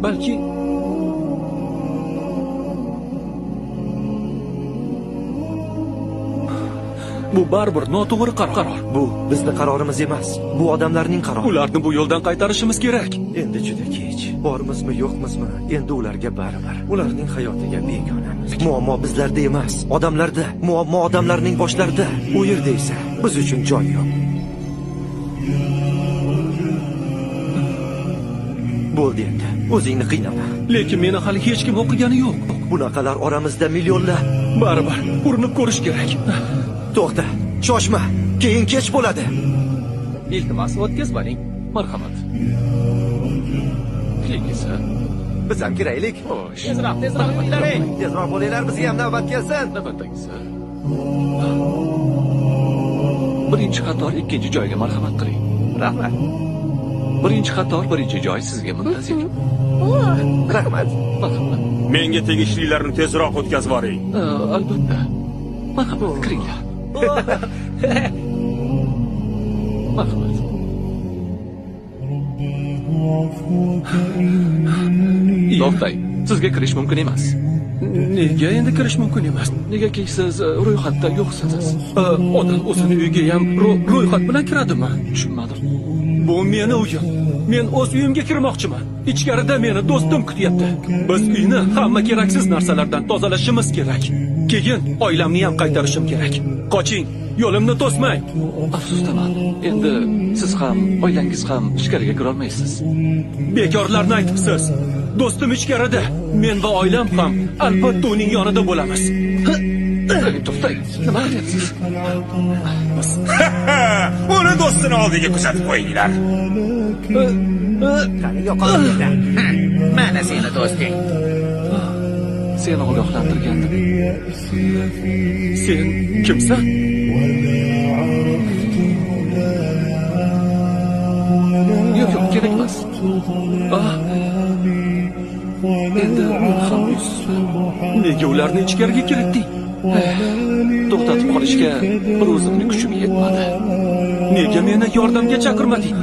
Balki bu baribir noto'g'ri qaror. Bu bizni qarorimiz emas. Bu odamlarning qarori. Ularni bu yo'ldan qaytarishimiz kerak. Endi juda kech. Bormizmi, yo'qmizmi? Endi ularga baribir. Ularning hayotiga begonamiz. Muammo bizlarda emas, odamlarda. Muammo odamlarning boshlarida. U yerda esa biz uchun joy yo'q. Bo'ldi endi. O'zingni qiynama. Lekin meni hali hech kim o'qigani yo'q. Bunaqalar oramizda millionlar. Baribir urinib ko'rish kerak. To'xta, shoshma. Keyin kech bo'ladi. Iltimos, o'tkazib. Marhamat. Keyingisi. Biz ham kiraylik. Xo'sh. Tezroq, tezroq yuringlar. Tezroq bo'linglar, bizga ham navbat kelsin. Navbatdagisi. Birinchi qator ikkinchi joyga marhamat qiling. Rahmat. Birinchi qator birinchi joy sizga muntazir. Rahmat. Marhamat. Menga tegishlilarni tezroq o'tkazib yuboring. Albatta. Marhamat, kiringlar. Marhamat. To'xtang, sizga kirish mumkin emas. Nega endi kirish mumkin emas? Negaki siz ro'yxatda yo'qsiz. Odam o'zini uyiga ham ro'yxat bilan kiradimi? Tushunmadim. Bu meni uyim. Men o'z uyimga kirmoqchiman. Ichkarida meni do'stim kutyapti. Biz uyni hamma keraksiz narsalardan tozalashimiz kerak. Keyin oilamni ham qaytarishim kerak. Qoching, yo'limni to'smang. Afsusdaman. Endi siz ham, oilangiz ham ichkariga kira olmaysiz. Bekorlarni aytibsiz. Do'stim ichkarida. Men va oilam ham albatta uning yonida bo'lamiz. To'xtang, nima qilyapsiz? Uni do'stini oldiga kuzatib qo'yinglar. Qani yo'qol yerdan. Mana seni do'sting. Seni ogohlantirgandim. Sen kimsan? Yo'q, yo'q, kerak emas. Endi men ham uysizman. Nega ularni ichkariga kiritding? To'xtatib qolishga bir o'zimning kuchim yetmadi. Nega meni yordamga chaqirmading?